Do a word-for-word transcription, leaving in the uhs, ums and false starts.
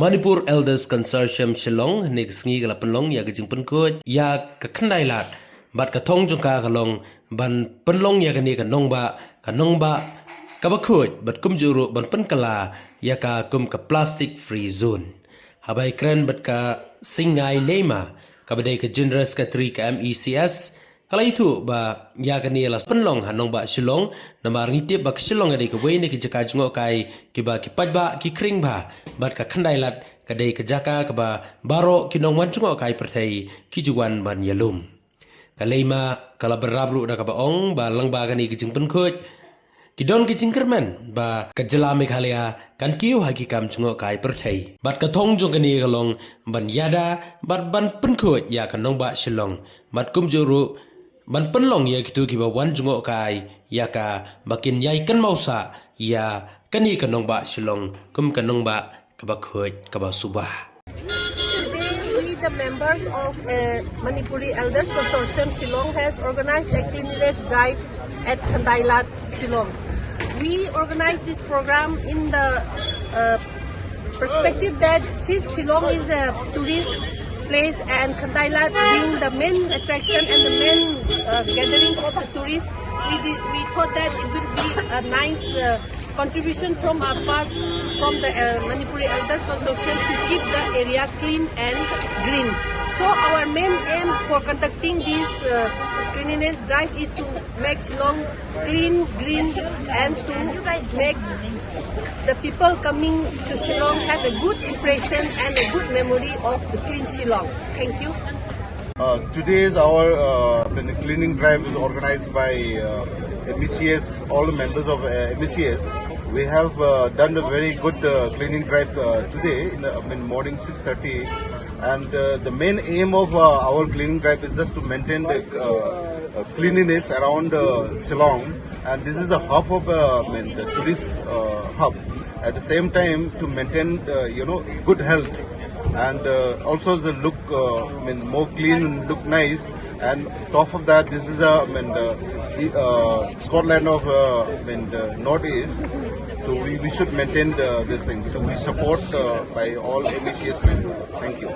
Manipur Elders Consortium Shillong hynne ka sngi ka la pynlong ïa ka jingpynkhuid ïa ka khyndai lad, bad ka thong jong ka ka long ban pynlong ïa kane ka nongbah, ka nongbah kaba khuid, bad kumjuh ruh ban pynkylla ïa ka kum ka plastic free zone. Haba ïakren bad ka Singai Leima, kaba dei ka General Secretary ka M E C S, ka la ïathuh ba ïa kane la pynlong ha nongbah Shillong, namar ngi tip ba ka Shillong ka dei kawei na ki jaka jngohkai kiba ki paidbah ki khring bha, bad ka khyndai lad ka dei ka jaka kaba baroh ki nongwan jngohkai pyrthei ki ju wan ban ïalum. Ka Leima ka la bynrap ruh da kaba ong ba lyngba kane ka jingpynkhuid, ki don ki jingkyrmen ba ka jylla Meghalaya kan kiew ha ki kam jngohkai pyrthei. Bad ka thong jong kane ka long ban ïada bad ban pynkhuid ïa ka nongbah Shillong. Bad kumjuh ruh ban pynlong ïa kito kiba wan jngohkai ïa ka, ba kin ïai kynmaw sah ïa kane ka nongbah Shillong kum ka nongbah kaba khuid, kaba suba. Today, we, the members of uh, Manipuri Elders Consortium Shillong, has organized a cleanliness drive at Khyndai Lad, Shillong. We organized this program in the uh, perspective that Shi- Shillong is a tourist place, and Khyndai Lad being the main attraction and the main uh, gathering of the tourists, we, did, we thought that it would be a nice uh, contribution from our part, from the uh, Manipuri Elders Consortium, to keep the area clean and green. So our main aim for conducting this uh, cleanliness drive is to make Shillong clean, green, and to make the people coming to Shillong have a good impression and a good memory of the clean Shillong. Thank you. Uh, today is our uh, cleaning drive is organized by uh, M E C S, all the members of uh, M E C S. We have uh, done a very good uh, cleaning drive uh, today in the, I mean, morning six thirty. And uh, the main aim of uh, our cleaning drive is just to maintain the uh, uh, cleanliness around uh, Shillong. And this is a hub of uh, I mean, the tourist uh, hub. At the same time, to maintain uh, you know good health, and uh, also the look uh, I mean, more clean and look nice. And top of that, this is a I mean, the, uh, Scotland of uh, I mean, the Northeast. So we, we should maintain the, this thing. So we support uh, by all M E C S members. Thank you.